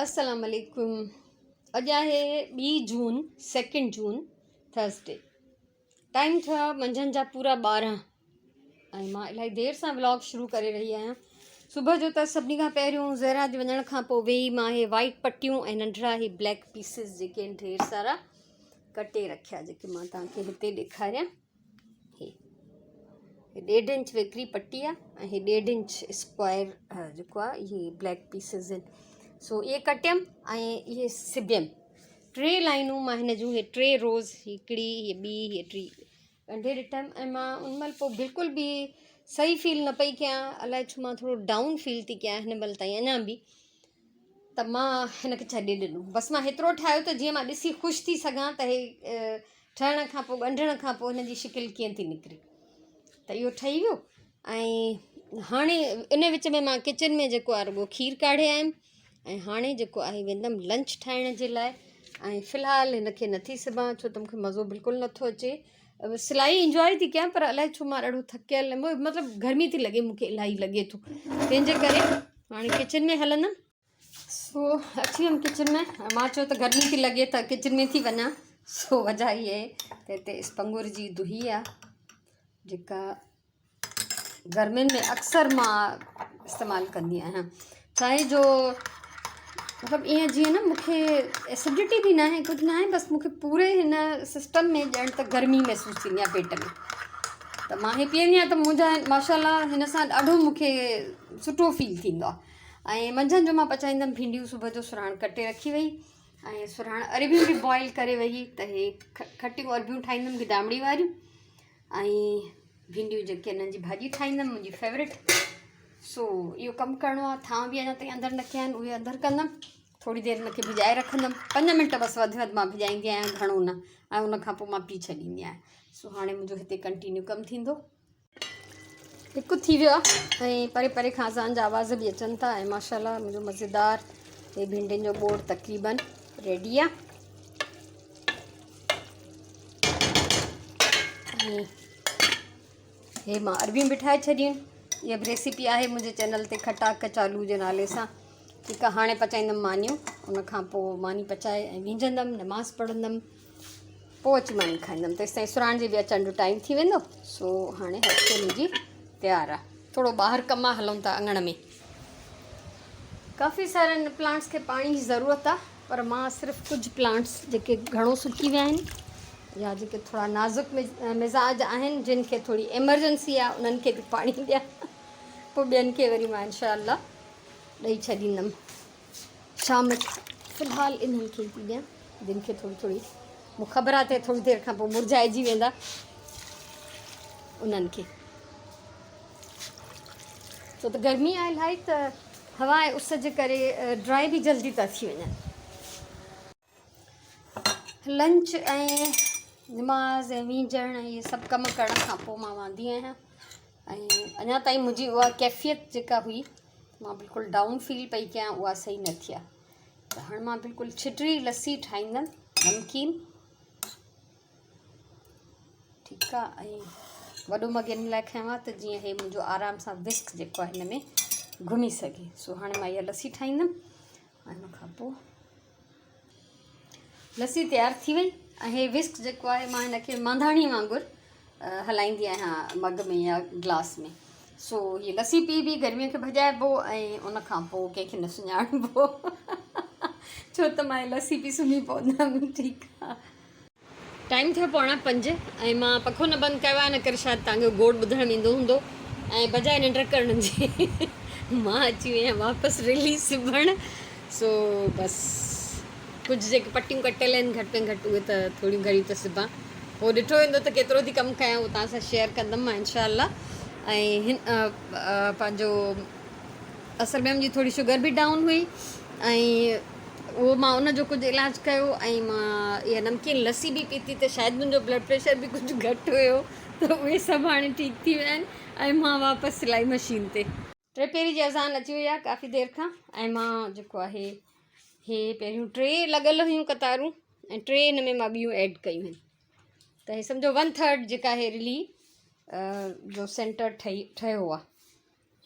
السلام عليڪم اڄ آهي ٻي جون سيڪنڊ جون ٿرسڊي ٽائيم ٿيو آهي منجهند جا پورا 12 ۽ مان الاهي دير سان ولاگ شروع ڪري رهي آهيان. صبح جو ته سڀني کان پهريون زهرا جي وڃڻ کان پوء ويهي مان هي وائٽ پٽيون ۽ ننڍڙا هي بليڪ پيسز جيڪي آهن ڍير سارا ڪٽي رکيا جيڪي مان توهان کي هتي ڏيکاريان. هي ڏيڍ انچ ويڪري پٽي آ ۽ هي ڏيڍ انچ اسڪوائر جيڪو آ اهي بليڪ پيسز آهن. سو اهي ڪٽيم ۽ اهي سبيم. ٽي لائنون مان هن جون هي ٽي روز هڪڙي هي ٻي هي ٽي ڳنڍي ڏٺم ۽ مان ان مهل پوء بلڪل به صحيح فيل نه پئي ڪيان، الائي ڇو مان ٿورو ڊائون فيل ٿي ڪيان هن مهل تائين اڃا به، ته مان هن کي ڇڏي ڏنو. بس مان هيترو ٺاهيو ته جيئن مان ڏسي خوش ٿي سگهان ته هي ٺهڻ کان پوء ڳنڍڻ کان پوء هن جي شڪل ڪيئن ٿي نڪري. ته اهو ٺهي ويو ۽ هاڻي ان وچ ۾ مان ڪچن ۾ جيڪو آهي رڳو کير ڪاڙهي آيم ۽ هاڻي جيڪو آهي ويندم لنچ ٺاهڻ جي لاء ۽ في الحال هن کي نٿي سبان ڇو ته مونکي مزو بلڪل نٿو اچي. سلائي انجواء ٿي ڪيان پر الائي ڇو مان ڏاڍو ٿڪيل مطلب گرمي ٿي لڳي مونکي الاهي لڳي ٿو، تنهن جي ڪري هاڻي ڪچن ۾ هلندم. سو اچي ويم ڪچن ۾ مان چيو ته گرمي ٿي لڳي ته ڪچن ۾ ٿي وڃان. سو وجهه هي آهي ته هتي اسپنگر جي دهي آهي جيڪا گرمين ۾ اڪثر مان استعمال ڪندي آهيان. چاهي جو مطلب ائين جيئن نه مونکي ايسڊٽي به ناهي ڪجهه ناهي، بس مونکي پوري هن سسٽم ۾ ڄڻ ته گرمي محسوس ٿيندي آهي پيٽ ۾، ته مان هي پيئندي آهيان ته منهنجا ماشاء الله هن سان ڏاڍو مونکي سٺو فيل ٿيندو آهي. ۽ منجهند جو مان پچائيندم ڀينڊيون. صبح جو سرهاڻ ڪٽي رکي وئي ۽ سرهاڻ اربيون به بوائل ڪري وئي ته هي کٽيون اربيون ٺاهيندم گدامڙي واريون ۽ ڀينڊيون جيڪي انهن جي ڀاڄي ٺاهيندم منهنجي فيورٽ. سو اهو ڪم ڪرڻو آهي. ٿانء به اڃا تائين اندر نه ڪيا آهن، اهي اندر ڪندم. ٿوري دير هن کي ڀڄائي رکندم، 5 منٽ بس وڌ ۾ وڌ مان ڀڄائيندي آهيان، گهڻو نه، ۽ ان کان پوء مان پي ڇڏيندي آهيان. سو هاڻي منهنجو هتي ڪنٽينيو ڪم ٿيندو. هڪ ٿي ويو آهي ۽ پري پري کان اذان جا آواز به اچن ٿا ۽ ماشاء الله منهنجو مزيدار هي ڀينڊين جو ٻوڙ تقريبن ريڊي آهي. هي مان اربيون به ٺاهي ڇڏيون آهن. اها به ريسيپي آهي منهنجي چينل تي کٽا ڪچالو جي نالي سان. ٺيڪ آهي، هاڻي پچائيندم مانيون، ان کان پوء ماني پچائي ۽ وينجهندم، نماز پڙهندم، پوء اچي ماني کائيندم. تيس تائين سرهاڻ جي به اچڻ جو ٽائيم ٿي ويندو. سو هاڻي هر شيء منهنجي تيار آهي. ٿورو ٻاهر ڪم آهي، هلون ٿا اڱڻ ۾. ڪافي سارن پلانٽس کي پاڻي جي ضرورت آهي، پر مان صرف ڪجهه پلانٽس جيڪي گهڻو سڪي ويا آهن يا جيڪي ٿورا نازڪ مزاج آهن، جن کي ٿوري ايمرجنسي آهي، انهن کي به پاڻي ڏيان، پوء ٻين کي وري مان انشاء الله ڏئي ڇڏيندم شام جو. في الحال انهن کي ٿي ڏيان جن کي ٿوري ٿوري مون خبر آهي ته ٿوري دير کان پوء مرجهائجي ويندا انهن کي، ڇو ته گرمي آهي الاهي ته هوا ۽ اس جي ڪري ڊرائي به جلدي ٿا ٿي وڃن. لنچ ۽ نماز ۽ وينجهڻ ۽ اهي سڀ ڪم ڪرڻ کان پوء مان واندي آهيان ۽ اڃا تائين منهنجي اها ڪيفيت جيڪا هئي مان بلڪل ڊائون فيل پئي ڪيان، اها صحيح نه ٿي آهي. ته هاڻي مان بلڪل ڇٽري لسي ٺاهيندم نمڪين. ٺيڪ آهي، ۽ وڏو مگ ان لاء کنيو آهي ته جيئن هي منهنجو آرام سان وسڪ جيڪو آهي هن ۾ گهمي سگهي. سو هاڻي مان اها لسي ٺاهيندم ۽ ان کان پوء لسي تيار ٿي وئي. ۽ هي وسڪ جيڪو آهي مان هن کي مانڌاڻي وانگر هلائيندي آهيان مگ ۾ يا گلاس ۾. سو هي لسي پي به گرميء کي ڀڄائبو ۽ ان کان پوء ڪنهن کي نه سڃاڻبو، ڇو ته مان هي لسي پي سمهي پوندم. ٺيڪ آهي، ٽائيم ٿيو 4:45 ۽ مان پکو نه بند ڪيو آهي، ان ڪري شايد توهان کي گوڙ ٻڌڻ ۾ ايندو هوندو. ۽ بجاء ننڊ ڪرڻ جي مان اچي وئي آهيان واپس رلي سبڻ. سو بس ڪجهه جيڪي پٽيون ڪٽيل آهن گهٽ ۾ گهٽ اهي ته ٿوريون گهڻيون ته سبان، پوء ڏٺو ويندو ته ڪيترو ٿي ڪم ڪيان، اهو توهان سان شيئر ڪندم مان انشاء الله. ۽ هن پنهنجو اصل ۾ منهنجي ٿوري شگر به ڊائون هئي ۽ اهو مان ان جو ڪجهه علاج ڪيو ۽ مان اها نمڪين لسي به پيتي ته شايد منهنجو بلڊ پريشر به ڪجهه گهٽ هيو، ته اهي سڀ هاڻي ٺيڪ ٿي ويا آهن ۽ مان واپس سلائي مشين تي. ٽي پهري جي اذان اچي وئي آهي ڪافي دير کان ۽ مان جيڪو آهي هي پهريون ٽي لڳل هيون قطارون ۽ ٽي هن ۾ مان ٻيون ايڊ ڪيون آهن، ته هي سمجهو 1/3 جيڪا هي رلي جو سينٽر ٺهي ٺهيو آهي.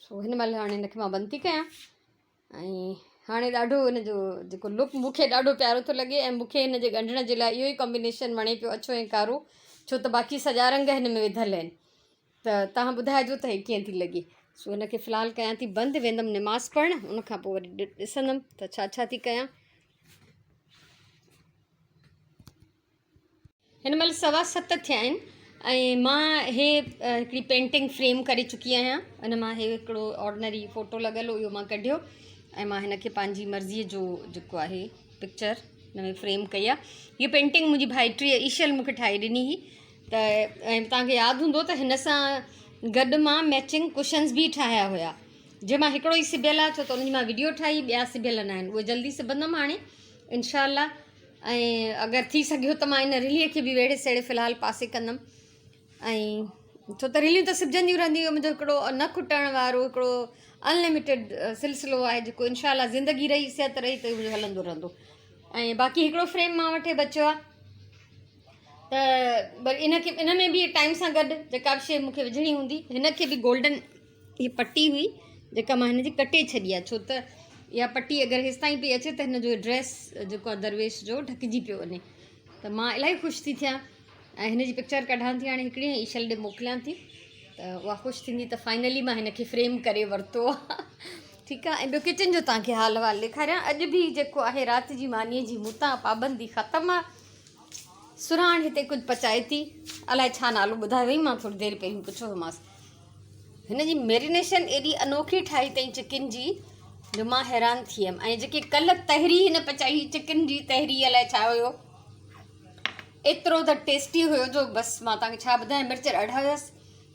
سو هن مهل هاڻي هن کي مان بند ٿي ڪيان ۽ هاڻي ڏاڍو ان جو جيڪو لڪ مون کي ڏاڍو پيارو ٿو لڳي ۽ مون کي هن جي ڳنڍڻ جي لاء اهو ئي ڪمبينيشن وڻي پيو اڇو ۽ ڪارو ڇو ته باقي سڄا رنگ هن ۾ وڌل آهن ته توهان ٻڌائجو ته هي ڪيئن ٿي لڳي سو هن کي في الحال ڪيان ٿي بند ويندم نماز پڙهڻ ان کان پوء وري ڏسندم ته ڇا ڇا ٿي ڪيان. هن مهل سوا ست ٿيا آهن ۽ مان هي هڪڙي پينٽنگ فريم ڪري چڪي آهيان ان مان هي هڪڙو آرڊنري فوٽو لڳل هو اهو مان ڪڍيو ۽ مان هن کي پنهنجي مرضيء جو جيڪو آهي پڪچر هن ۾ فريم ڪئي آهي هيء پينٽنگ منهنجي ڀائٽيء ايشل مون کي ٺاهي ڏني هئي ته ۽ توهان کي ياد هوندو ته هن سان گڏ مان ميچنگ ڪشنز به ٺاهيا هيا جنهن مان هڪڙو ئي سبيل آهي ڇو ته ان جي مان وڊيو ٺاهي ٻيا سبيل نه آهن اهي جلدي سبندم هاڻي انشاء الله ۽ اگر ٿي سگهيو ته مان ان رليء کي به ويڙهي سيڙهي في الحال پاسي ڪندم ۽ ڇو ته رليون ته سبجنديون رهنديون اهو منهنجو هڪڙو نه کٽڻ وارو هڪڙو انلميٽيڊ سلسلو آهي جيڪو انشاء الله زندگي رهي صحت رهي ته منهنجو هلندو رهندو ۽ باقي هڪڙو فريم مان وٽ بچيو آهي ته وري ان کي ان ۾ به ٽائيم سان گڏ جيڪا به شيء مون کي وجهڻي هوندي هن کي به گولڊن هي پٽي هئي جيڪا مان هن جي ڪٽي ڇڏي آهي ڇو ته اها پٽي اگر هيستائين پئي اچي ته هن جو ڊريس جيڪو آهي درويش جو ڍڪجي پيو وڃي ته مان الاهي خوش ٿي ٿيان ۽ هن جي پڪچر ڪڍان ٿي هاڻي هڪڙي ۽ ايشل ڏي موڪليان ٿي ته اها خوش ٿيندي ته فائنلي مان هن کي فريم ڪري ورتو ٺيڪ آهي ۽ ٻيو ڪچن جو توهان کي حال احوال ڏيکاريان اڄ به جيڪو آهي رات جي مانيء جي مون تان پابندي ختم آهي سرهاڻ هتي ڪجهه پچائي ٿي الائي ڇا نالو ٻڌايو هئي مان ٿوري دير پهريون پڇيو هيومانس هن جي ميرينيشن ايڏي انوکي ٺاهي اٿئي چڪن جي جو مان حيران ٿي ويم ۽ جيڪي ڪلهه تهري هن پچائي چڪن جي تهري الائي ڇا هيو ايترو ته ٽيسٽي هيو جو بس مان توهان کي ڇا ٻڌايان مرچ ڏاڍا هيس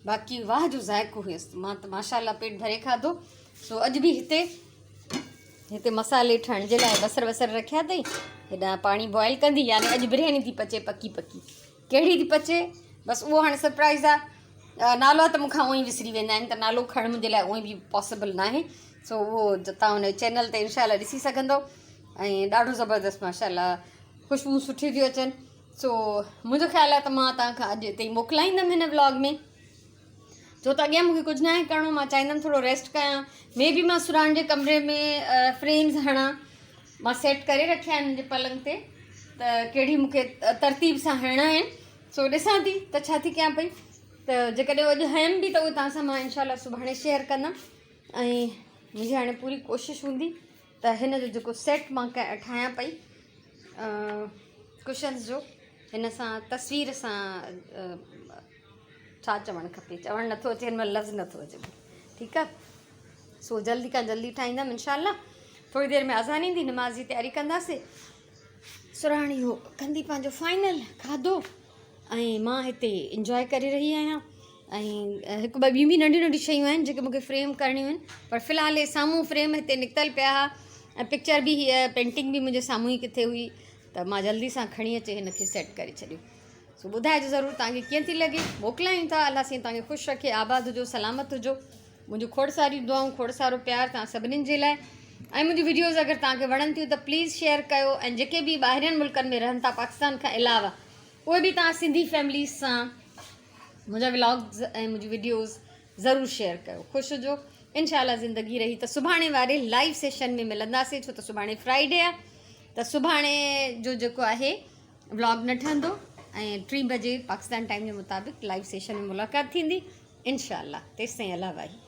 باقي واهه جو ذائقو هيس مان ته ماشاء الله پيٽ ڀري کاڌو سو اڄ به هتي هتي مصالحي ٺهڻ جي لاء بصر وصر رکيا اٿئي هيڏانهن پاڻي بوائل ڪندي يعني اڄ برياني ٿي پچي پڪي پڪي ڪهڙي ٿي پچي بس اهو هاڻي سرپرائز آهي نالو ته مون کان اونئي وسري ويندا آهن ته نالو کڻڻ منهنجي لاء اونئي به پاسيبل ناهي سو اهو تان هن چينل تي انشاء الله ڏسي سگهندو ۽ ڏاڍو زبردست ماشاء الله خوشبو سٺي ٿيون اچن سو منهنجو خيال آهي ته مان توهان کان اڄ هتي ئي موڪلائيندم هن ولاگ ۾ ڇو ته اڳيان مونکي ڪجهه ناهي ڪرڻو مان چاهيندم ٿورو ريسٽ ڪيان مي بي مان سرهاڻ جي ڪمري ۾ فريمز هڻان مان سيٽ ڪري رکيا آهن منهنجي پلنگ تي ته ڪهڙي مونکي ترتيب سان هڻڻا آهن سو ڏسان ٿي ته ڇا ٿي ڪيان پئي ته جيڪڏهن اڄ هيم به ته اهي توهان سان مان انشاء الله سڀاڻي شيئر ڪندم ۽ منهنجي هاڻي پوري ڪوشش هوندي ته هن جو جيڪو سيٽ مان ٺاهيان پئي ڪشنز جو هن سان تصوير سان ڇا چوڻ کپي چوڻ نٿو اچي هن مهل لفظ نٿو اچي ٺيڪ آ سو جلدي کان جلدي ٺاهيندم انشاء الله ٿوري دير ۾ اذان ايندي نماز جي تياري ڪنداسي سرهاڻي هو ڪندي پنهنجو فائنل کاڌو ۽ مان هتي انجواء ڪري رهي آهيان ۽ هڪ ٻه ٻيون به ننڍيون ننڍيون شيون آهن جيڪي مونکي فريم ڪرڻيون آهن پر في الحال هي سامهون فريم هتي نڪتل پيا هئا ۽ پڪچر به هيء پينٽنگ به منهنجي سامهون ئي ڪٿي هئي ته مان جلدي سان کڻي اچي هن کي سيٽ ڪري ڇڏيو سو ٻڌائجو ضرور توهان کي ڪيئن ٿي لڳي. موڪلايون ٿا. الله سائين توهان کي خوش رکي آباد هجو سلامت هجو. منهنجون کوڙ ساريون دعائون کوڙ سارو پيار توهان سڀنين جي لاء ۽ منهنجون وڊيوز اگر توهان کي وڻن ٿيون ته پليز شيئر ڪيو ۽ جيڪي به ٻاهرين ملڪن ۾ رهن ٿا پاڪستان کان علاوه اهي به توهان سنڌي فيمليز سان منهنجا ولاگز ۽ منهنجون وڊيوز ضرور شيئر ڪيو خوش هجو انشاء الله زندگي رهي ته سڀاڻي واري لائيو سيشن ۾ ملنداسين ڇو ته سڀاڻي فرائيڊي آهي ته سڀاڻي جو جيڪو آهي ولاگ نه ٺهندو ۽ ٽين بجي پاڪستان ٽائيم جي مطابق لائيو سيشن ۾ ملاقات ٿيندي انشاء الله تيستائين الله واهي.